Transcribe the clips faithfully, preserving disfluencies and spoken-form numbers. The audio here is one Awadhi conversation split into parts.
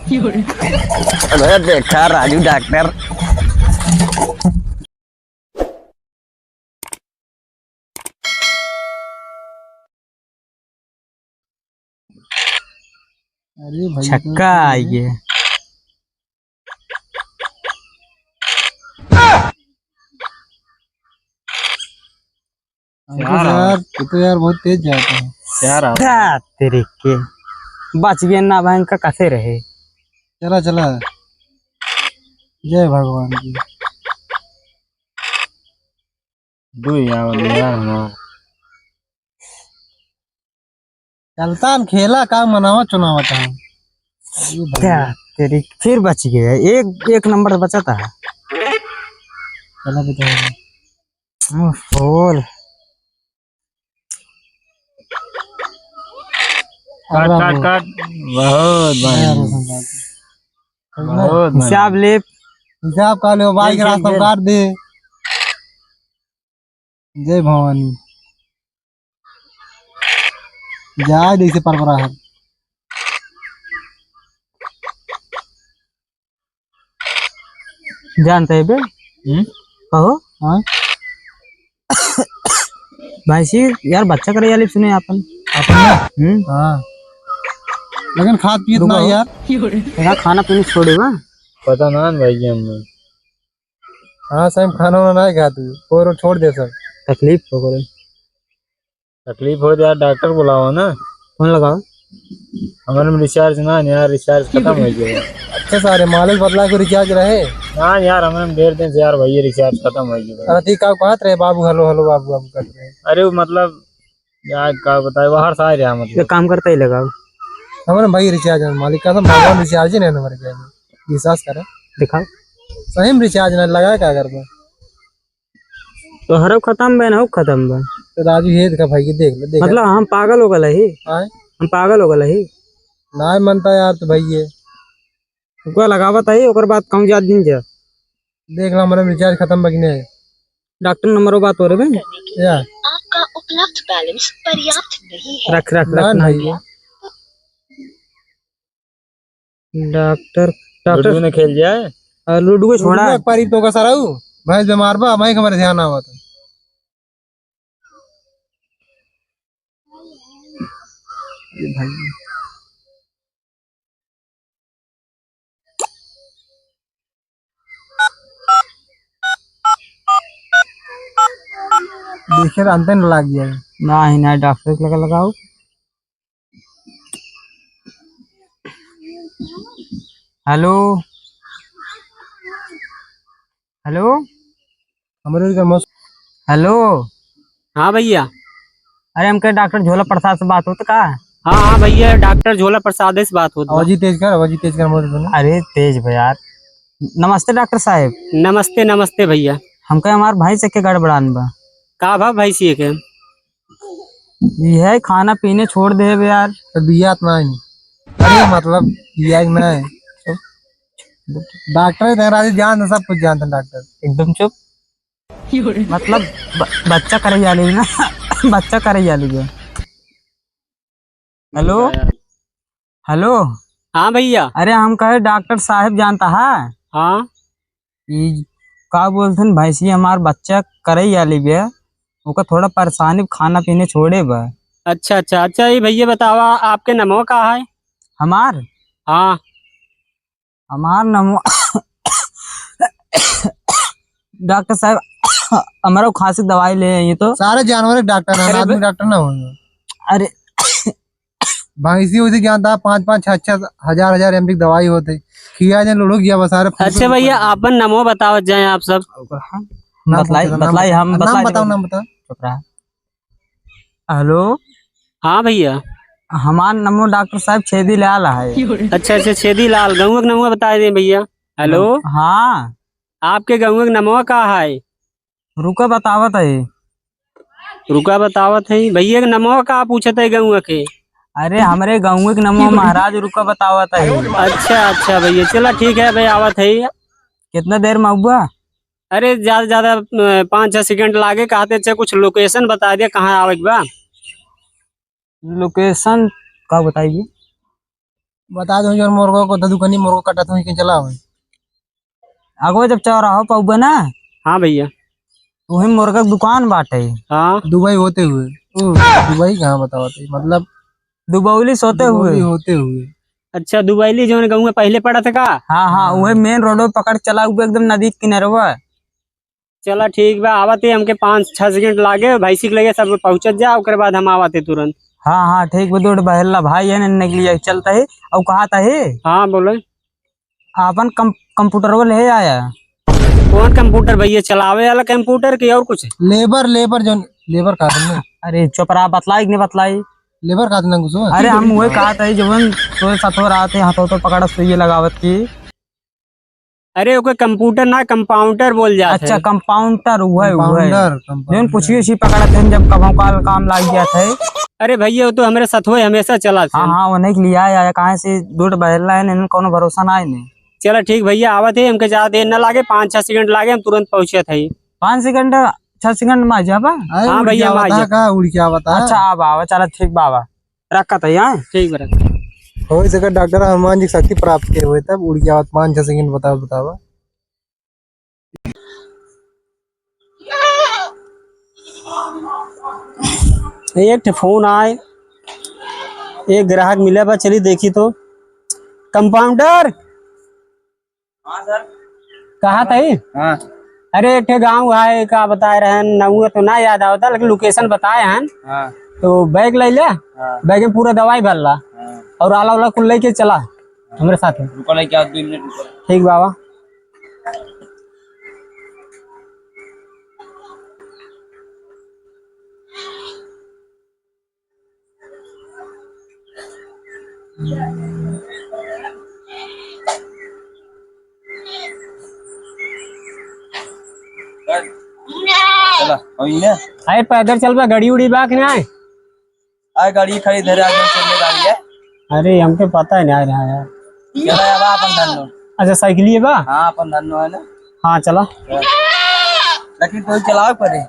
अरे देखा राजू डॉक्टर। अरे भाई, छक्का तो आई है। अंकुश यार, यार, तू तो यार बहुत तेज जाता है। यार, आ- क्या तेरे के? बच गए ना भाई, इनका कसे रहे? चला, चला। जय भगवान की। दो यार, यार, हमार। चलता हम खेला का मनावा चुनावा था। अरे भाई। क्या तेरी, फिर बच गया, एक, एक नंबर बचा था। चला बेटा। हम्म, फोर। काट, अरे काट, बाबू। काट। बहुत बढ़िया। अरे रोशन काट। बहुत बढ़िया। हिसाब ले। हिसाब का ले, बाइक खेल, खेल, रास्ता खेल। काट दे। जय भवानी। जाए जैसे परबरा है। जानते हैं बे? हम्म? कहो। हाँ? भैंसी यार बच्चा करे वाली सुने आपन। आपन ना? हम्म? हाँ। लेकिन खात पीत ना रुको। यार। तेरा खाना पीना छोड़े बा? पता ना भाई जी हमने। हाँ, सही में खाना वाना नहीं खाती, कोई रोज छोड़ दे सब। तकलीफ हो करे। तकलीफ हो तो यार डॉक्टर बुलाओ ना। फोन लगाओ। हमारे में रिचार्ज ना है यार, रिचार्ज खत्म हो गया। अच्छा सारे मालिक बदला को रिचार्ज रहे। ना यार, हमारे में ढेर दिन से यार भैया रिचार्ज खत्म हो गया। अरे ठीक, का कहत रहे बाबू, हेलो हेलो बाबू बाबू करत रहे। अरे वो मतलब यार का बताए, बाहर से आ रहा मतलब। ये काम करता ही लगाओ। हमारे भाई रिचार्ज है, मालिक का तो भगवान रिचार्ज ही नहीं हमारे घर में। विश्वास करें। दिखाओ। सही में रिचार्ज ना लगा, का करबा? तोहरो खत्म बा, ना खत्म बा। तो राजू, ये देखा भाई, ये देख ले, देख। मतलब हम पागल हो गए ही? आय? हम पागल हो गए ही? ना मनता यार, तो भाई ये। ओकरा लगावत है, ओकर बाद कहूँ जा दिन जा। देख ला, हमारे रिचार्ज खत्म बा कि नहीं? डॉक्टर नंबर वो बात हो रहे बे? या। आपका उपलब्ध बैलेंस पर्याप्त नहीं है। रख, रख, रख, ना, ना। नहीं है। डॉक्टर, डॉक्टर लूडो ने खेल जाए। और लूडो को छोड़ा। लूडो एक पारी तो का सराऊ, भैंस बीमार बा, मैं हमारे ध्यान आवत। ये भाई। देखे रहते न लाग जाए। ना ही ना, डॉक्टर के लगा लगाओ। हेलो, हेलो, हमरे का मस- हेलो। हाँ भैया। अरे, हमके डॉक्टर झोला प्रसाद से बात होत का? हाँ, हाँ भैया, डॉक्टर झोला प्रसाद से बात होत बा। आवाज ही तेज कर, आवाज ही तेज कर, मत बोलो। अरे, तेज बा यार। नमस्ते डॉक्टर साहब। नमस्ते, नमस्ते भैया। हमके हमार भैंस के गड़बड़ान बा। का भा भैंसिए के? यह खाना पीने छोड़ दे बे यार। तो बियात ना है। अरे मतलब बियात ना है। डॉक्टर है, तेरा आदमी जानता, सब कुछ जानता है डॉक्टर। एकदम चुप। मतलब ब-, बच्चा करे जाली ना। बच्चा करे जाली बे। हेलो। हेलो। हाँ भैया। अरे हम कहे डॉक्टर साहब जानता है? हाँ। ई का बोलथन, भैंसी हमार बच्चा करे आली बे, ओका थोड़ा परेशानी, खाना पीने छोड़े बा। अच्छा, अच्छा, अच्छा, ये भैया बतावा, आपके नमवा का है? हमार? हाँ। हमार नमवा डॉक्टर साहब, हमारा खांसी दवाई ले आई तो। सारे जानवर डॉक्टर हैं, अरे आदमी बे- डॉक्टर ना होंगे। अरे भैंसी उसी जानता है, पाँच पाँच छह छह हजार हजार एमजी की दवाई होते, खिया जाए लुढ़क गया बस सारे फूस अच्छा भैया, फूस। आपन नमो बतावत जाए आप सब। नाम बतलाई, पूछो, नाम बतलाई, बताओ। हम नाम बतलाई बताओ, नहीं। नाम बताओ। चुप रहा। हेलो। हाँ भैया। हमार नमो डॉक्टर साहब छेदी लाल है। अच्छा, अच्छा, छेदी लाल, गौवा के नमो बता दें भैया। हेलो। हाँ। आपके गौवा के नमो का है? रुका बतावत है। रुका बतावत है। भैया के नमो का पूछत है गौवा के? अरे हमरे गौवा के नमो महाराज, रुका बतावत है। अच्छा, अच्छा भैया, चला ठीक है भाई, आवत है। कितना देर में आऊबा? अरे ज्यादा, ज्यादा, अ, पाँच छह सेकंड लागे, कहते अच्छा कुछ location बता दिया कहाँ आवे के बा। Location का बताइए? बता दो, जो मुर्गा को ददुकनी मुर्गा कटत हुई के चला हुई। अगो, जब चौराहो पउबे ना। हाँ भैया। वही मुर्गा के दुकान बाटे। हाँ। दुबई होते हुए। ओ, दुबई कहाँ बतावत है? मतलब दुबौली से होते हुए। दुबौली होते हुए। अच्छा, दुबौली जौन गाँव में पहले पड़ा था का? हाँ, हाँ, हाँ। वही main road पकड़ चला हुआ एकदम नदी के किनारवा। चला ठीक बा, आवत है, हमके पाँच छह second लागे, भैंसी के लगे सब पहुँचत जा, ओकर बाद हम आवत है तुरंत। हाँ, हाँ, ठीक बा, दौड़ बहला भाई है, निकल जाए, चलता है। और कहा था है? हाँ, बोलो। आपन कम-, computer वो ले आया। कौन computer भैया, चलावे वाला computer कि और कुछ? Labour, labour जौन, labour का तुमने? अरे चुप रहा, बतलाई कि नहीं बतलाई? Labour का तुमने कुछ? अरे हम वही कहा था, जवन तोरे साथ हो रहा थे, हाथों तो पकड़ा सुई लगावत की। अरे ओके computer ना, compounder बोल जात अच्छा, है। Compounder, उहे, उहे। Compounder, जौन compounder। कुछ भी उसी पकड़त हैं, जब कभों काल काम लाग जात है। अरे भैया, वो तो हमरे साथ होए, हमेशा चला हाँ, हाँ, उन्हें के लिया आया, कहाँ से दौड़ बहला है, इन्हें कोनो भरोसा ना है नहीं। चला ठीक भैया, आवत है, हमके ज्यादा देर ना लागे, पाँच छह second लागे, हम तुरंत पहुँचत है। पाँच second, छह second में आ जाबा? अरे हाँ उड़ भैया, के हम आ आवता जाब। का? उड़ के आवता? अच्छा, आवा, आवा, चला ठीक बाबा, रखत है, हाँ? ठीक बा, रख। हो सके डॉक्टर हनुमान जी की शक्ति प्राप्त के हुए तब उड़ के आवत पाँच छह second बतावा, बतावा। एक ठे फोन आए, एक ग्राहक मिले बा, चली देखी तो। Compounder। हाँ सर। कहा था ही? हाँ। अरे एक ठे गाँव है, का बताए रहन, नौवे तो ना याद आवता, लेकिन location बताए हन। हाँ। तो bag ले ले, हाँ। Bag में पूरा दवाई भर ला। हाँ। और आला वाला कुल लेके चला हमरे साथ। रुको, लेके आओ, दो मिनट रुको। ठीक बाबा। चला, अभी ना। अरे पैदल चल बा, गाड़ी उड़ी बा कि नाहीं? आ गाड़ी खड़ी धरे, आगे चल ले गाड़ी है। अरे हमके पता ही नाहीं रहा यार। चला, अब अपन धन लो। अच्छा, साइकिल ये बा? हाँ, अपन धन लो है ना। हाँ, चला। लेकिन तो चलावे पड़े।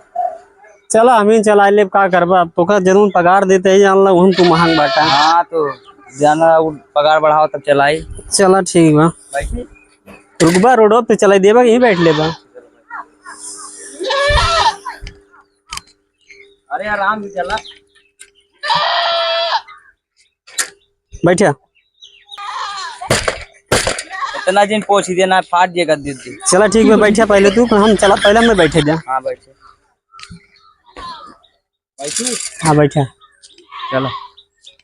चला, हम ही चला लेब, का करबा? अब तोका जरूर पगार देते ही जान ला, उहन तू महंग बाटा। हाँ, तो जाना, वो पगार बढ़ाओ तब चलाई। चला, ठीक बा। बैठी। रुकबा, रोडो पे चलाई देबा, यहीं बैठ लेबा। अरे, आराम से चला। बैठा। इतना दिन पोछ देना, फाट जे कर देते। चला ठीक बा, बैठा पहले तू, हम चला, पहले मैं बैठे जा। हाँ, बैठे। बैठी? हाँ, बैठा। चलो।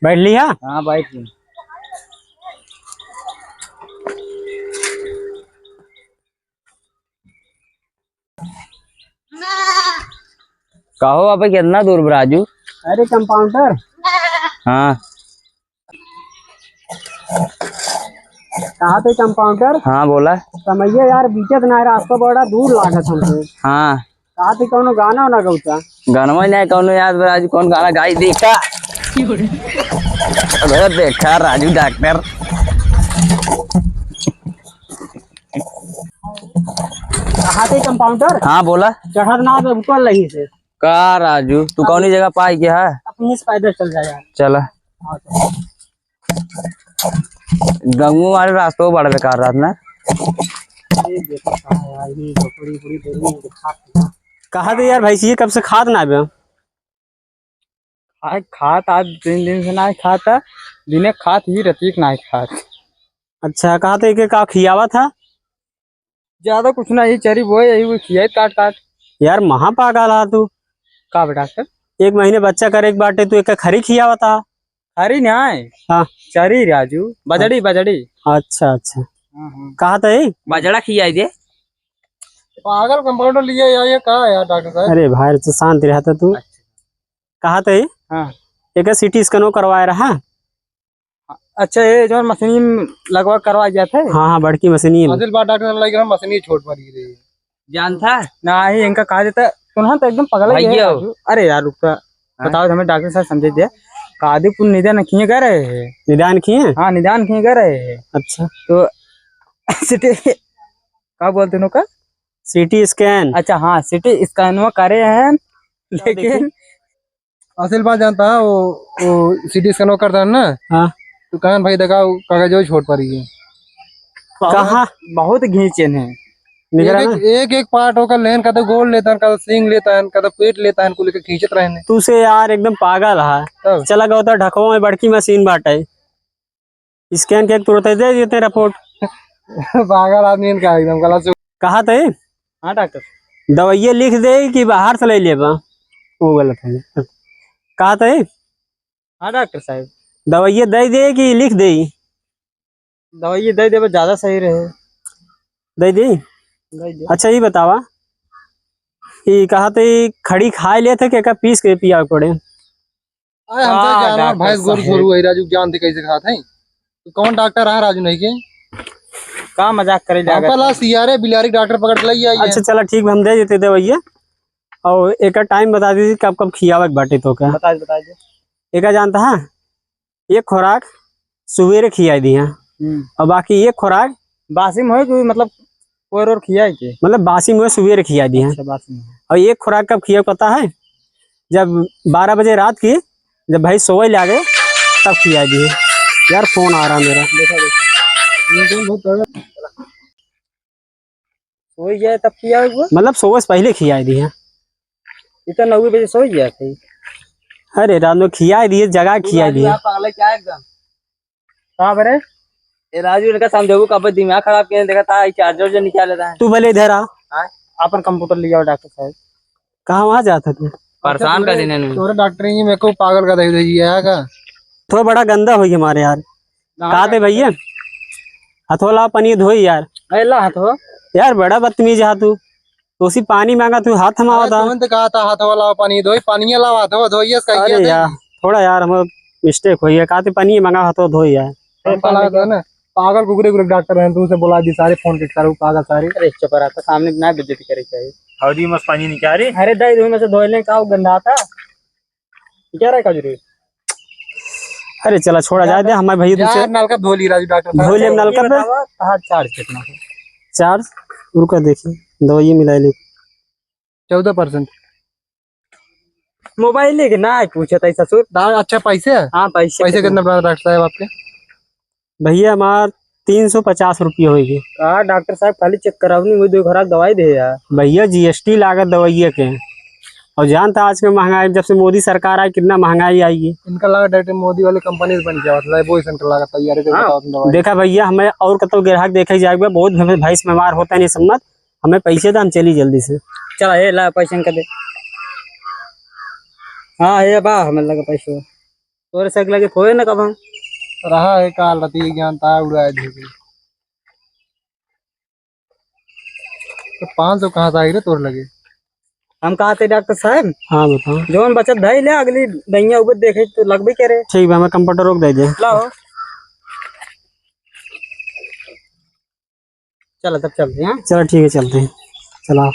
बैठ लिया? हाँ, बैठ ली। कहो बाबा, कितना दूर बा राजू? अरे compounder। हाँ। कहा थे compounder? हाँ, बोला। समैया यार, बीचत ना, रास्ता बड़ा दूर लागत हमको। हाँ। कहा थे कौनो गाना वाना गौता? गानवा नहीं, कौनो याद बा राजू, कौन गाना गाई देखा? अरे देखा राजू डॉक्टर। कहा थे compounder? हाँ, बोला। चढ़त ना तो ऊपर लगी से। का राजू, तू कौनी जगह पाई के है? अपनी से पैदल चल जाए यार। चला। हाँ, चल। गंगू वाले रास्ता बड़ा बेकार रहत ना। ये देखो कहाँ है यार, ये बकरी बड़ी देर में दिखा। कहा थे यार भाई, ये कब से खात ना बे? खाए, खात आज तीन दिन से ना खात, दिने खात ही, रतीक ना खात। अच्छा, कहा थे कि का खियावा था? ज्यादा कुछ ना, यही चरी बोए, यही वो खियाई काट काट। यार, महा पागल हा तू। का बे डॉक्टर? एक महीने बच्चा करे के बाटे, तू एक खरी खियावा था। खरी ना है। हाँ। चरी राजू, बजड़ी, बजड़ी। अच्छा, अच्छा। हाँ, हाँ। कहा था यही? बजड़ा खियाई दे। पागल compounder लिए या ये का यार डॉक्टर साहब? अरे भाई, तो शांत रहता तू। अच्छा। कहा था यही? हाँ। एक CT scan वो करवाए रहा। अच्छा, ये जो मशीन लगवा करवा जात है? हाँ, हाँ, बड़की मशीन। असल बात डॉक्टर साहब, लगे हम मशीन छोट पड़ गई रही। जानता? नहीं, इनका कहा जाता, सुना तो एकदम पगला ही है भैया। राजू। अरे यार, रुक तो। हाँ? बताओ, हमें डॉक्टर साहब समझे दे। कादीपुर निदान किए गए रहे हैं। निदान किए? हाँ, निदान किए गए रहे हैं। अच्छा। तो CT, का बोलते हैं उनका? CT scan। अच्छा, हाँ, CT scan वो करे हैं, लेकिन असल बात जानता है, वो, वो CT scan वो करता है ना? हाँ। दुकान भाई देखा, कागजो छोट पड़ी है। कहाँ? बहुत घींचे हैं। निकरा एक, ना? एक, एक पार्ट होकर लेन, कदे गोड़ लेता है, कदे सींग लेता है, कदे पेट लेता है, कुल के खींचत रहने। तू से यार एकदम पागल है। तब? चला गया होता ढकवा में बड़की मशीन बाटे, स्कैन के तुरंत दे देते रिपोर्ट। पागल आदमी इनका एकदम गलत से। कहा थे? हाँ डॉक्टर। दवाइये लिख दे कि बाहर से ले लेबा? वो गलत है। कहा थे? हाँ डॉक्टर साहब। दवाइये दे दे कि लिख दे? दवाइये दे देबा, ज्यादा सही रहे। दे दे? दे दे। अच्छा, ये बतावा, ये कहा थे खड़ी खाए लेते कि का पीस के पिया पड़े? अरे, हमसे का जानवर, डॉक्टर भैंस, गोरू, साहब? छोरू है, राजू, जानते कैसे खात है? तो कौन डॉक्टर है राजू नहीं के? का मजाक करे जागत हमका ला है? सियारे बिलारी डॉक्टर पकड़ के लई आई है। अच्छा, चला ठीक, हम दे देते दवाइया। और एक टाइम बता दीजिए कब कब खियावे के बाटे तो का? बता दे, बता दे। एका जानता है, एक खुराक सुबेरे खियाई दी है, हम्म। और बाकी एक खुराक बासी में होए कि मतलब कोर और खियाए के? मतलब बासी में सुबेरे खियाई दी है। अच्छा, बासी में। और एक खुराक कब खियावे पता है? जब बारह बजे रात की, जब भाई सोवे लागे, तब खियाई दी है। यार, फोन आ रहा मेरा। देखा, देखा। ये तो बहुत तगड़ा। सोई जाए तब खियाए हुआ? मतलब सोवे से पहले खियाए दिए। ये तो नौ बजे सोई जाए थे। अरे रात में खियाए दिए, जगा के खियाए दिए। आप पागल है क्या एकदम? कहाँ पर है? ए राजू, इनका समझाऊ कब दिमाग खराब किए, देखा था, ये चार्जर जो निकाल लेता है। तू भले इधर आ। हाँ? अपन कंप्यूटर ले जाओ डॉक्टर साहब। कहाँ वहाँ जाता तू? परेशान कर देने ने। तोरे डॉक्टर ही मेरे को पागल कर दे दिया है का? तो बड़ा गंदा होई हमारे यार। कहा थे भैया, हथवा ला, पानी धोई यार। ए, ला हथवा। यार, बड़ा बदतमीज है तू। तो उसी पानी मांगा, तू हाथ थमावा अरे, था। तुरंत कहा था, "हथवा लावा, पानी धोई।" पानी लावा, हथवा धोई, ऐसा कहिए अरे थे। यार, थोड़ा यार, हम मिस्टेक हुई है। कहा थे, "पानी मांगा, हथवा धोई यार।" हमका लगा था ना, पागल कुकुरे कुकुरे डॉक्टर हैं, तू उसे बुला दी सारे, फोन के सारे, पागल सारे। अरे, चुप रहा, तो सामने ना बेइज्जती करे चाहिए। हौदी मस पानी निकाले। अरे, दे दो, में से धोई ले, का गंदा था? क्या रहा काजू रे? अरे चला, छोड़ा जाए दे, हमारे भैया दूसरे यार, नलका धो ली राजू डॉक्टर साहब। धो ले नलका पे। बतावा, कहाँ चार्ज कितना है? चार्ज, रुका देखी, दवाई मिला ले। चौदह परसेंट। मोबाइल लेके ना आए, पूछे था ससुर। दा-, अच्छा, पैसे? हाँ, पैसे पैसे कितना? कितना पड़ा डॉक्टर साहब आपके? भैया, हमार तीन सौ पचास रुपये होइगे। का डॉक्टर साहब, खाली चेक करावनी, वही दो खुराक दवाई दे यार। भैया, जीएसटी लागत दवाइये के, और जानता आज के महंगाई, जब से मोदी सरकार आई, कितना महंगाई आई है। इनका लागत डॉक्टर मोदी वाली कंपनी से बन गया, मतलब, वो इनका लागत तैयारी करके हाँ। बताओ तुम दवाई। देखा भैया, हमें और कतौ ग्राहक देखे जाए, बहुत भैंस बीमार होता है, नहीं सम्मत, हमें पैसे दे, हम चली जल्दी से। चला, ये ला, पैसे इनका दे। हाँ, ये बा, हमें लगा पैसे। तोरे से लगे खोए ना कब हम। रहा है काल राती ज्ञान ता उड़ाए दे। तो पाँच सौ कहाँ से आई रे तोर लगे? हम कहा थे डॉक्टर साहब? हाँ, बताओ। जौन बचत धई ले, अगली दैया उबत देखे तो लगबे करे। ठीक बा, हमें कंप्यूटर रोक दे दे। लाओ। चला, तब चलते हैं। चला, ठीक है, चलते हैं। चला।